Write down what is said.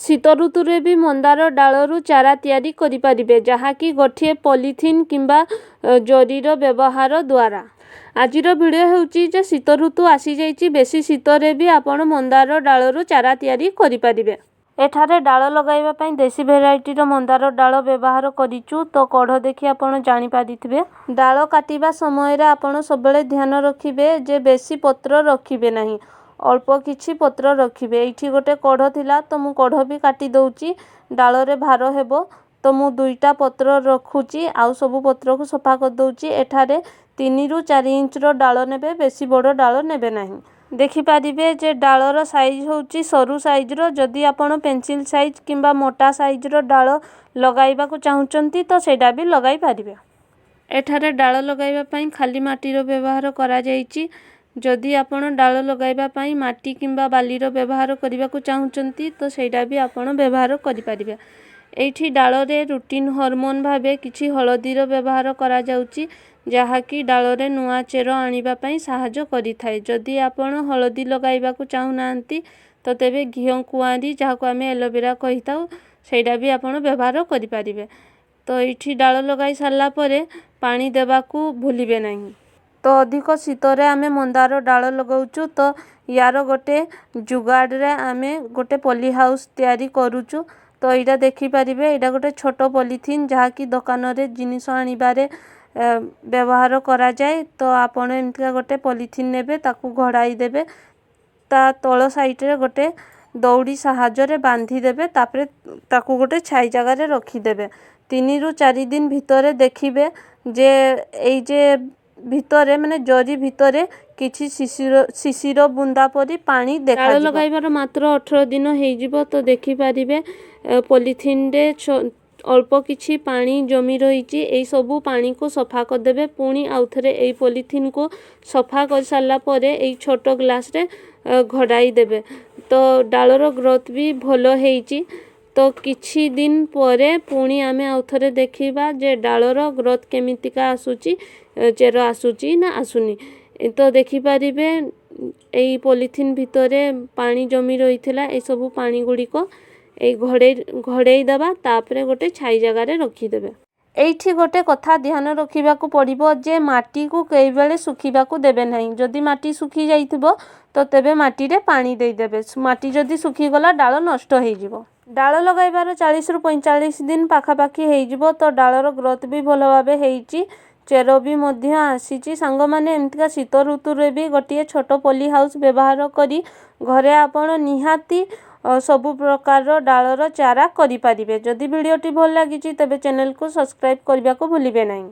ଶୀତ ଋତୁରେ ବି ମନ୍ଦାର ଡାଳରୁ ଚାରା ତିଆରି କରିପାରିବେ, ଯାହାକି ଗୋଟିଏ ପଲିଥିନ୍ କିମ୍ବା ଜରିର ବ୍ୟବହାର ଦ୍ୱାରା। ଆଜିର ଭିଡ଼ିଓ ହେଉଛି ଯେ ଶୀତ ଋତୁ ଆସିଯାଇଛି, ବେଶୀ ଶୀତରେ ବି ଆପଣ ମନ୍ଦାର ଡାଳରୁ ଚାରା ତିଆରି କରିପାରିବେ। ଏଠାରେ ଡାଳ ଲଗାଇବା ପାଇଁ ଦେଶୀ ଭେରାଇଟିର ମନ୍ଦାର ଡାଳ ବ୍ୟବହାର କରିଛୁ, ତ କଢ଼ ଦେଖି ଆପଣ ଜାଣିପାରିଥିବେ। ଡାଳ କାଟିବା ସମୟରେ ଆପଣ ସବୁବେଳେ ଧ୍ୟାନ ରଖିବେ ଯେ ବେଶୀ ପତ୍ର ରଖିବେ ନାହିଁ, ଅଳ୍ପ କିଛି ପତ୍ର ରଖିବେ। ଏଇଠି ଗୋଟେ କଢ଼ ଥିଲା, ତ ମୁଁ କଢ଼ ବି କାଟି ଦେଉଛି, ଡାଳରେ ଭାର ହେବ। ତ ମୁଁ 2ଟା ପତ୍ର ରଖୁଛି, ଆଉ ସବୁ ପତ୍ରକୁ ସଫା କରିଦେଉଛି। ଏଠାରେ 3ରୁ 4 ଇଞ୍ଚର ଡାଳ ନେବେ, ବେଶୀ ବଡ଼ ଡାଳ ନେବେ ନାହିଁ। ଦେଖିପାରିବେ ଯେ ଡାଳର ସାଇଜ୍ ହେଉଛି ସରୁ ସାଇଜ୍ର। ଯଦି ଆପଣ ପେନସିଲ୍ ସାଇଜ୍ କିମ୍ବା ମୋଟା ସାଇଜ୍ର ଡାଳ ଲଗାଇବାକୁ ଚାହୁଁଛନ୍ତି, ତ ସେଇଟା ବି ଲଗାଇ ପାରିବେ। ଏଠାରେ ଡାଳ ଲଗାଇବା ପାଇଁ ଖାଲି ମାଟିର ବ୍ୟବହାର କରାଯାଇଛି। ଯଦି ଆପଣ ଡାଳ ଲଗାଇବା ପାଇଁ ମାଟି କିମ୍ବା ବାଲିର ବ୍ୟବହାର କରିବାକୁ ଚାହୁଁଛନ୍ତି, ତ ସେଇଟା ବି ଆପଣ ବ୍ୟବହାର କରିପାରିବେ। ଏଇଠି ଡାଳରେ ରୁଟିନ୍ ହରମୋନ୍ ଭାବେ କିଛି ହଳଦୀର ବ୍ୟବହାର କରାଯାଉଛି, ଯାହାକି ଡାଳରେ ନୂଆ ଚେର ଆଣିବା ପାଇଁ ସାହାଯ୍ୟ କରିଥାଏ। ଯଦି ଆପଣ ହଳଦୀ ଲଗାଇବାକୁ ଚାହୁଁନାହାନ୍ତି, ତ ତେବେ ଘିଅ କୁଆଁରୀ, ଯାହାକୁ ଆମେ ଏଲୋଭେରା କହିଥାଉ, ସେଇଟା ବି ଆପଣ ବ୍ୟବହାର କରିପାରିବେ। ତ ଏଇଠି ଡାଳ ଲଗାଇ ସାରିଲା ପରେ ପାଣି ଦେବାକୁ ଭୁଲିବେ ନାହିଁ। ତ ଅଧିକ ଶୀତରେ ଆମେ ମନ୍ଦାର ଡାଳ ଲଗାଉଛୁ, ତ ୟାର ଗୋଟେ ଯୁଗାଡ଼ରେ ଆମେ ଗୋଟେ ପଲି ହାଉସ୍ ତିଆରି କରୁଛୁ। ତ ଏଇଟା ଦେଖିପାରିବେ, ଏଇଟା ଗୋଟେ ଛୋଟ ପଲିଥିନ୍, ଯାହାକି ଦୋକାନରେ ଜିନିଷ ଆଣିବାରେ ବ୍ୟବହାର କରାଯାଏ। ତ ଆପଣ ଏମିତିକା ଗୋଟେ ପଲିଥିନ୍ ନେବେ, ତାକୁ ଘୋଡ଼ାଇ ଦେବେ, ତା ତଳ ସାଇଡ଼୍ରେ ଗୋଟେ ଦଉଡ଼ି ସାହାଯ୍ୟରେ ବାନ୍ଧିଦେବେ, ତାପରେ ତାକୁ ଗୋଟେ ଛାଇ ଜାଗାରେ ରଖିଦେବେ। 3ରୁ 4 ଦିନ ଭିତରେ ଦେଖିବେ ଯେ ଏଇ ଯେ ଭିତରେ, ମାନେ ଜରି ଭିତରେ କିଛି ଶିଶିର ବୁନ୍ଦା ପରି ପାଣି ଦେଖାଯିବ। ଡାଳ ଲଗାଇବାର ମାତ୍ର 18 ଦିନ ହେଇଯିବ। ତ ଦେଖିପାରିବେ ପଲିଥିନରେ ଅଳ୍ପ କିଛି ପାଣି ଜମି ରହିଛି। ଏଇସବୁ ପାଣିକୁ ସଫା କରିଦେବେ। ପୁଣି ଆଉଥରେ ଏଇ ପଲିଥିନ୍କୁ ସଫା କରିସାରିଲା ପରେ ଏଇ ଛୋଟ ଗ୍ଲାସ୍ରେ ଘୋଡ଼ାଇ ଦେବେ। ତ ଡାଳର ଗ୍ରୋଥ୍ ବି ଭଲ ହେଇଛି। ତ କିଛି ଦିନ ପରେ ପୁଣି ଆମେ ଆଉଥରେ ଦେଖିବା ଯେ ଡାଳର ଗ୍ରୋଥ୍ କେମିତିକା ଆସୁଛି, ଚେର ଆସୁଛି ନା ଆସୁନି। ତ ଦେଖିପାରିବେ ଏଇ ପଲିଥିନ୍ ଭିତରେ ପାଣି ଜମି ରହିଥିଲା। ଏସବୁ ପାଣି ଗୁଡ଼ିକ ଏଇ ଘୋଡ଼େଇ ଦେବା, ତାପରେ ଗୋଟେ ଛାଇ ଜାଗାରେ ରଖିଦେବେ। ଏଇଠି ଗୋଟେ କଥା ଧ୍ୟାନ ରଖିବାକୁ ପଡ଼ିବ ଯେ ମାଟିକୁ କେବେବେଳେ ଶୁଖିବାକୁ ଦେବେ ନାହିଁ। ଯଦି ମାଟି ଶୁଖି ଯାଇଥିବ, ତ ତେବେ ମାଟିରେ ପାଣି ଦେଇଦେବେ। ମାଟି ଯଦି ଶୁଖିଗଲା, ଡାଳ ନଷ୍ଟ ହେଇଯିବ। ଡାଳ ଲଗାଇବାର 40ରୁ 45 ଦିନ ପାଖାପାଖି ହେଇଯିବ। ତ ଡାଳର ଗ୍ରୋଥ୍ ବି ଭଲ ଭାବେ ହେଇଛି, ଚେର ବି ମଧ୍ୟ ଆସିଛି। ସାଙ୍ଗମାନେ, ଏମିତିକା ଶୀତ ଋତୁରେ ବି ଗୋଟିଏ ଛୋଟ ପଲି ହାଉସ୍ ବ୍ୟବହାର କରି ଘରେ ଆପଣ ନିହାତି ସବୁ ପ୍ରକାରର ଡାଳର ଚାରା କରିପାରିବେ। ଯଦି ଭିଡ଼ିଓଟି ଭଲ ଲାଗିଛି, ତେବେ ଚ୍ୟାନେଲକୁ ସବସ୍କ୍ରାଇବ୍ କରିବାକୁ ଭୁଲିବେ ନାହିଁ।